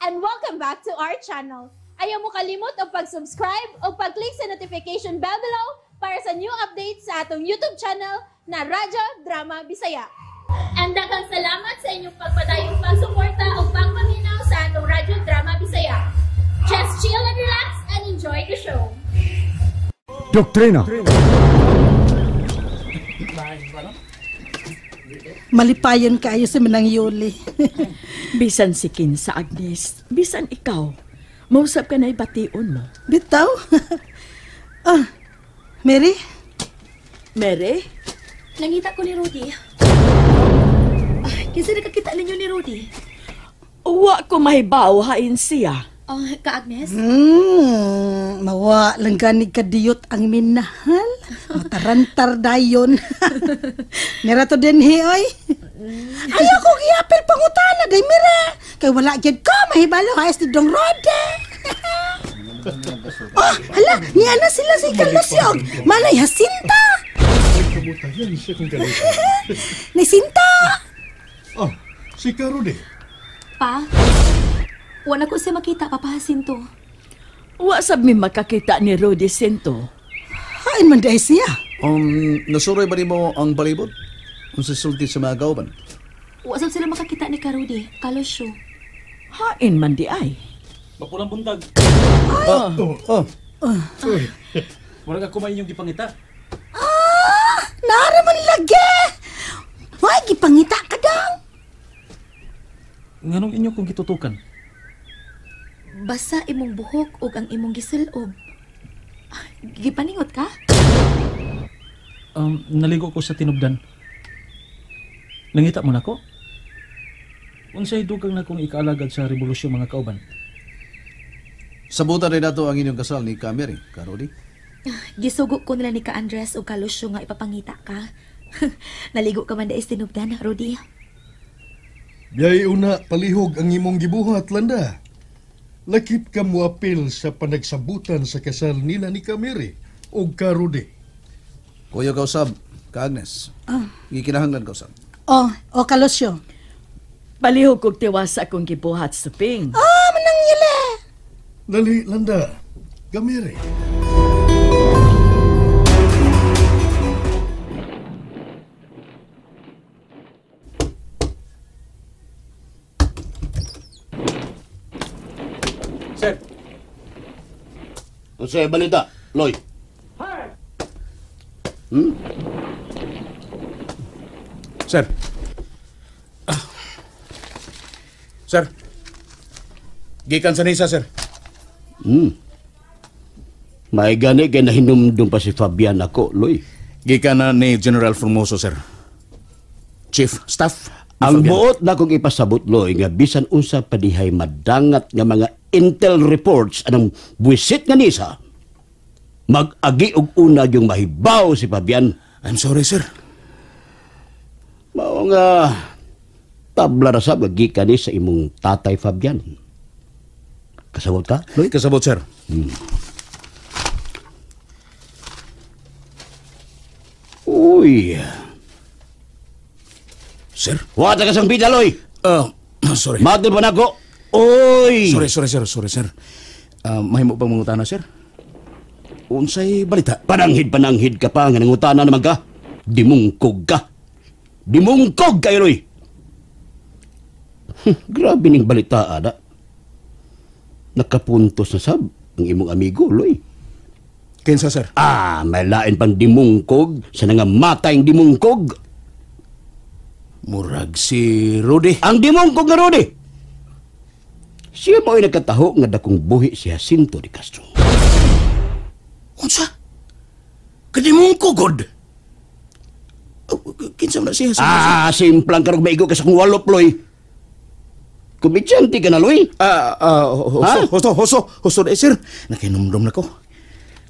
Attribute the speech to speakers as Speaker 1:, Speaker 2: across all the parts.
Speaker 1: And welcome back to our channel. Ayaw mo kalimot og pag-subscribe o pag-click sa notification bell below para sa new updates sa atong YouTube channel na Radyo Drama Bisaya. And daghang salamat sa inyong pagpadayong pagsuporta o pagpaminaw sa atong Radyo Drama Bisaya. Just chill and relax and enjoy the show.
Speaker 2: Doktrina.
Speaker 3: Malipayon kaayo si Manang Yuli.
Speaker 4: Bisan si Kinsa, Agnes. Bisan ikaw. Mausap ka na ibation mo.
Speaker 3: Bitaw? Ah, Mary?
Speaker 4: Mary?
Speaker 5: Nangita ko ni Rudy. Kinsa nakakita ninyo ni Rudy?
Speaker 4: Wa ko mahibaw hain siya.
Speaker 5: Oh, ka Agnes?
Speaker 3: Mawa lang gani kadiyot ang minahal. Matarantar dayon. Mira to din hi, oy. Ayaw ko giapil pangutana day mira. Kay wala gyud ko mahibalo ha si Dong Rode. Oh, hala, niya na sila si Carlos Yog. Malay Jacinta. Ni Sinta.
Speaker 6: Oh, si Karode.
Speaker 5: Pa? Wala ko siya makita, Papa Jacinto.
Speaker 4: Wa sab mi makakita ni Rudy Sinto.
Speaker 3: Hain man dahil siya.
Speaker 7: Nasuroy ba nimo ang palibot? Kung sa sulti sa mga kauban?
Speaker 5: Wa sab sila makakita ni Karudi, Kalosyo.
Speaker 4: Hain man di ay.
Speaker 8: Mapulang buntag.
Speaker 7: Oh, oh.
Speaker 8: Wala ka kumain yung gipangita.
Speaker 3: Ah, nara man lagi. Why gipangita ka dang?
Speaker 8: Nganong inyo kong gitutukan?
Speaker 5: Basa imong buhok ug ang imong gisil-ob. Gipaningot ka?
Speaker 8: Naligo ko sa tinubdan. Nangita mo na ko? Unsay dugang na kong ikaalagad sa revolusyon mga kauban?
Speaker 7: Sabutan rin nato ang inyong kasal ni Ka Mary, Ka Rudy.
Speaker 5: Gisugo ko nila ni Ka Andres o Kalusyo nga ipapangita ka. Naligo ka man dais tinubdan, Rudy.
Speaker 6: Biyay una palihog ang imong gibuhat, Landa. Lakip ka muapil sa panagsabutan sa kasal nila ni Ka Mary o Ka Rudy.
Speaker 7: Kuya kausab, Ka Agnes. Ah. Gikinahanglan kausab.
Speaker 3: Oh, oh Kalosyo.
Speaker 4: Palihog kog tiwasa akong gibuhat sa ping.
Speaker 3: Ah, Manang Yuli.
Speaker 6: Dali, Landa. Ka Mary.
Speaker 8: Sir.
Speaker 9: Unsay balita, Loy? Hmm?
Speaker 10: Sir. Sir. Gikan sa Nisa, sir.
Speaker 9: May gani kay nahinumdum pa si Fabian ako, Loy.
Speaker 10: Gikan na ni General Formoso, sir. Chief Staff.
Speaker 9: Ang buot na kong ipasabot, Loy, nga bisan unsa padihay madangat nga mga intel reports anang buwisit nga nisa, mag-agi og una yung mahibaw si Fabian.
Speaker 10: I'm sorry, sir.
Speaker 9: Mao nga tabla ra sab gikan ni sa imong tatay Fabian. Kasabot ka, Loy?
Speaker 10: Kasabot, sir.
Speaker 9: Uy.
Speaker 10: Sir?
Speaker 9: Wala ka sang bida, Loy.
Speaker 10: Sorry.
Speaker 9: Madol pa na ako. Uy!
Speaker 10: Sorry, sorry, sir. Sorry, sir. Mahimo pang mangutana, sir? Unsay balita?
Speaker 9: Pananghid-pananghid ka pa nga nangutana naman ka. Dimungkog ka. Dimungkog ka, Loy. Grabe ning balita, ada. Nakapuntos na sab ang imong amigo, Loy.
Speaker 10: Kinsa, sir?
Speaker 9: Ah, may lain pang dimungkog sa nangamatay dimungkog.
Speaker 10: Murag si Rudy.
Speaker 9: Ang dimungkog na Rudy. Siya mo'y nagkataho nga dakong buhi si Jacinto de Castro.
Speaker 10: Unsa? Kadimungkog, God? Kinsa man siya?
Speaker 9: Ah, simplang karog maigo ka sa kong walop, Loy. Kumidyante ka na, Loy.
Speaker 10: Husto, husto, husto, sir. Nakinumdum na ko.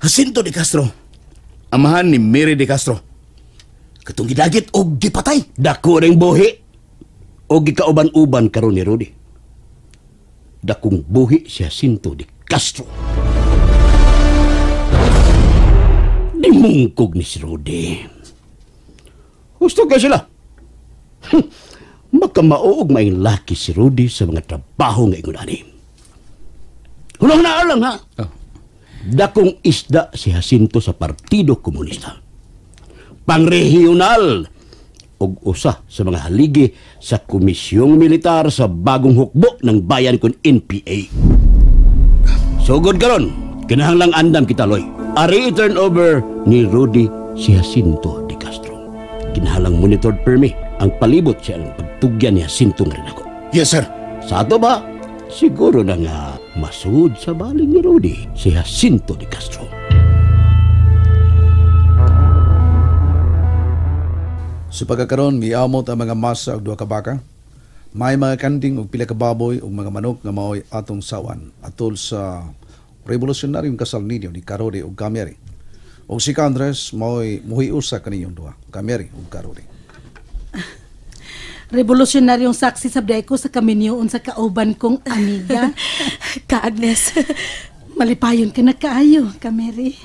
Speaker 10: Jacinto de Castro. Amahan ni Mary de Castro. Katong gidagit og gipatay.
Speaker 9: Dako ring buhi. O gikauban-uban karon ni Rudy. Dakong buhi si Jacinto de Castro. Dimungkog ni si Rudy. Husto kay sila. Makamauog maing laki si Rudy sa mga trabaho nga ingon ani. Hunong na lang ha. Oh. Dakong isda si Jacinto sa Partido Komunista. Pangregional og usa sa mga haligi sa Komisyong Militar sa bagong hukbo ng bayan kon NPA. Sugod karon, kinahanglang andam kita, Loy. Ari i-turn over ni Rudy si Jacinto de Castro. Kinahanglang monitored permi ang palibot siya ang pagtugyan ni Jacinto nga rin ako.
Speaker 10: Yes, sir.
Speaker 9: Sa ato ba? Siguro na nga masud sa baling ni Rudy si Jacinto de Castro.
Speaker 7: Sa pagkakaroon, miamot ang mga masa og duha ka baka. May mga kanding og pila ka baboy ug mga manok nga maoy atong sawan atol sa revolusyonaryong kasal ninyo ni Karode ug Kameri. Og si ka Andres maoy muhiusa kaninyong duha, Kameri ug Karode.
Speaker 3: Revolusyonaryong saksi sabday ko sa kaminyoon sa kauban kong amiga.
Speaker 5: Ka Agnes.
Speaker 3: Malipayon ka na kaayo, Kameri.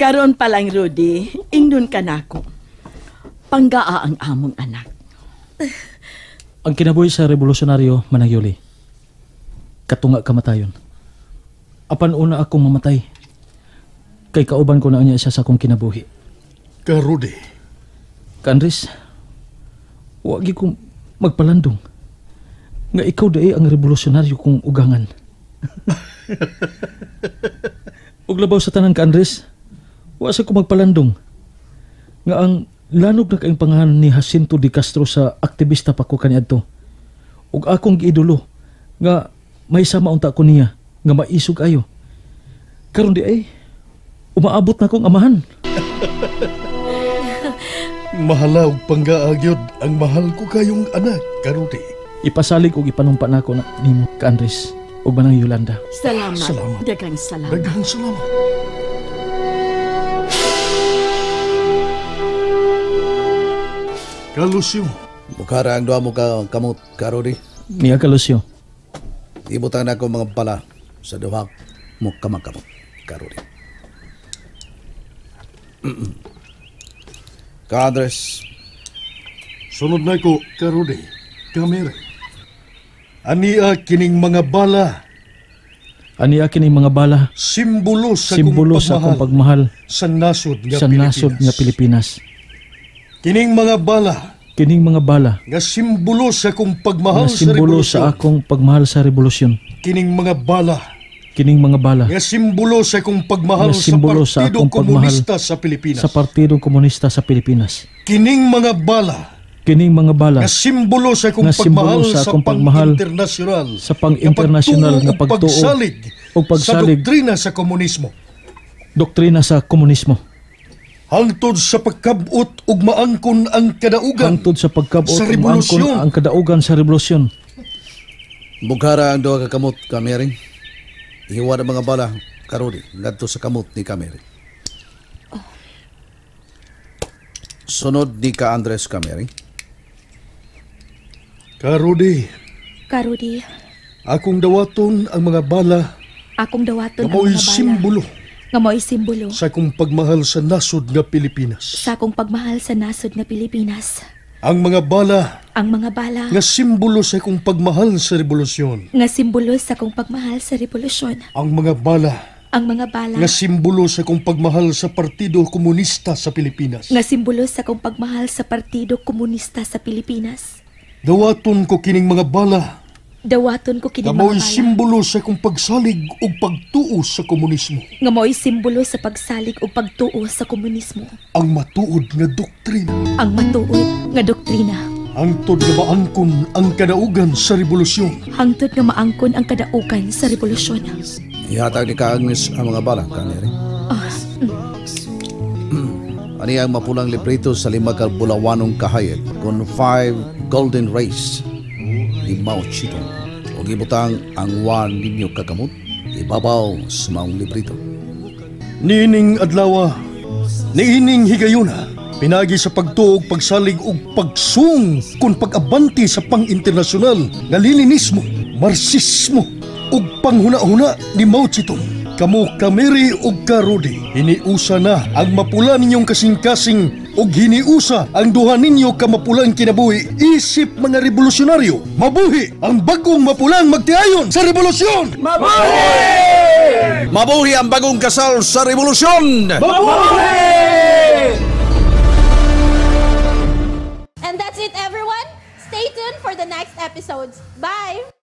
Speaker 4: Karon pa lang, Rudy, ingnon ka nako. Panggaa ang among anak.
Speaker 8: Ang kinabuhi sa revolusyonaryo, Manang Yuli, katunga kamatayon. Apan una akong mamatay, kay kauban ko na niya siya sa akong kinabuhi.
Speaker 6: Ka Rudy.
Speaker 8: Ka Andres, wagi kong magpalandong nga ikaw dae ang revolusyonaryo kong ugangan. Ug labaw sa tanan ka Andres, wa sa ko magpalandong nga ang lanog na kaayong pangalan ni Jacinto de Castro sa aktivista pa ko kaniadto. Ug akong giidolo nga may sama unta ko niya nga maisog ayo. Karon di ay umaabot na akong amahan.
Speaker 6: Mahala og panggaa gyud ang mahal ko kayong anak, Karudi.
Speaker 8: Ipasalig og ipanumpa nako na nimo ka Andres ug Manang Yolanda.
Speaker 4: Salamat.
Speaker 6: Salamat.
Speaker 4: Daghang salamat.
Speaker 6: Daghang salamat. Ka Lucio.
Speaker 7: Bukara ang duha mo ka kamot, Karodi.
Speaker 8: Niya ka Lucio.
Speaker 7: Ibutang na ako mga bala sa duha mo kamakamot, Karodi. Ka Andres.
Speaker 6: Sunod na ko, Karodi. Kamere. Ania kining mga bala.
Speaker 8: Ania kining mga bala.
Speaker 6: Simbolo sa
Speaker 8: akong pagmahal
Speaker 6: sa nasod nga
Speaker 8: sa
Speaker 6: Pilipinas.
Speaker 8: Nasod nga Pilipinas.
Speaker 6: Kining mga bala.
Speaker 8: Kining mga bala.
Speaker 6: Nga simbolo sa akong pagmahal
Speaker 8: nga simbolo
Speaker 6: sa revolusyon.
Speaker 8: Sa akong pagmahal sa revolusyon.
Speaker 6: Kining mga bala.
Speaker 8: Kining mga bala.
Speaker 6: Nga simbolo sa akong pagmahal
Speaker 8: nga simbolo
Speaker 6: sa
Speaker 8: sa
Speaker 6: Partido
Speaker 8: akong pagmahal
Speaker 6: Komunista sa Pilipinas.
Speaker 8: Sa Partido Komunista sa Pilipinas.
Speaker 6: Kining mga bala.
Speaker 8: Kining mga bala.
Speaker 6: Nga simbolo sa akong
Speaker 8: nga simbolo
Speaker 6: pagmahal
Speaker 8: sa akong pagmahal
Speaker 6: pang-internasyonal.
Speaker 8: Sa pang-internasyonal nga pagtuo
Speaker 6: ug pagsalig sa doktrina sa komunismo.
Speaker 8: Doktrina sa komunismo.
Speaker 6: Hangtod sa pagkabot ug maangkon ang kadaugan.
Speaker 8: Hangtod sa pagkabot
Speaker 6: sa
Speaker 8: ug maangkon ang kadaugan sa revolusyon.
Speaker 7: Bukhara ang duha ka kamot, Kameri. Ihiwa ang mga bala, Karodi, ngadto sa kamot ni Kameri. Oh. Sunod ni ka Andres, Kameri.
Speaker 6: Karodi.
Speaker 5: Karodi.
Speaker 6: Akong dawaton ang mga bala.
Speaker 5: Akong dawaton
Speaker 6: ang
Speaker 5: mga bala.
Speaker 6: Simbolo.
Speaker 5: Nga mao'y simbolo.
Speaker 6: Sa akong pagmahal sa nasod nga Pilipinas.
Speaker 5: Sa akong pagmahal sa nasod nga Pilipinas.
Speaker 6: Ang mga bala.
Speaker 5: Ang mga bala.
Speaker 6: Nga simbolo sa akong pagmahal sa revolusyon.
Speaker 5: Nga simbolo sa akong pagmahal sa revolusyon.
Speaker 6: Ang mga bala.
Speaker 5: Ang mga bala.
Speaker 6: Nga simbolo sa akong pagmahal sa Partido Komunista sa Pilipinas.
Speaker 5: Nga simbolo sa akong pagmahal sa Partido Komunista sa Pilipinas.
Speaker 6: Dawaton ko kining mga bala.
Speaker 5: Dawaton ko kining
Speaker 6: nga
Speaker 5: mga
Speaker 6: mao'y
Speaker 5: bala.
Speaker 6: simbolo sa akong pagsalig ug pagtuo sa komunismo.
Speaker 5: Nga mao'y simbolo sa pagsalig ug pagtuo sa komunismo.
Speaker 6: Ang matuod nga doktrina.
Speaker 5: Ang matuod nga doktrina.
Speaker 6: Hangtod nga maangkon ang kadaugan sa revolusyon.
Speaker 5: Hangtod nga maangkon ang kadaugan sa revolusyon.
Speaker 7: Ihatag ni ka Agnes ang mga bala, Kameri. Ani ang mapulang librito sa 5 ka bulawanong kahayag kon 5 golden rays ni Mao Zedong. Og ibutang ang 1 ninyo kakamot ibabaw sa maong librito.
Speaker 6: Niining adlawa, niining higayuna, pinagi sa pagtuog, pagsalig ug pagsung kun pag-abante sa pang-internasyonal nga Leninismo, Marxismo ug panghuna-huna ni Mao Zedong. Kamo Kameri ug Karodi, iniusa na ang mapula ninyong kasing-kasing ug hiniusa ang duha ninyo ka mapulang kinabuhi isip mga revolusyonaryo. Mabuhi ang bagong mapulang magtiayon sa revolusyon.
Speaker 7: Mabuhi! Mabuhi ang bagong kasal sa revolusyon.
Speaker 1: Mabuhi! And that's it, everyone. Stay tuned for the next episodes. Bye!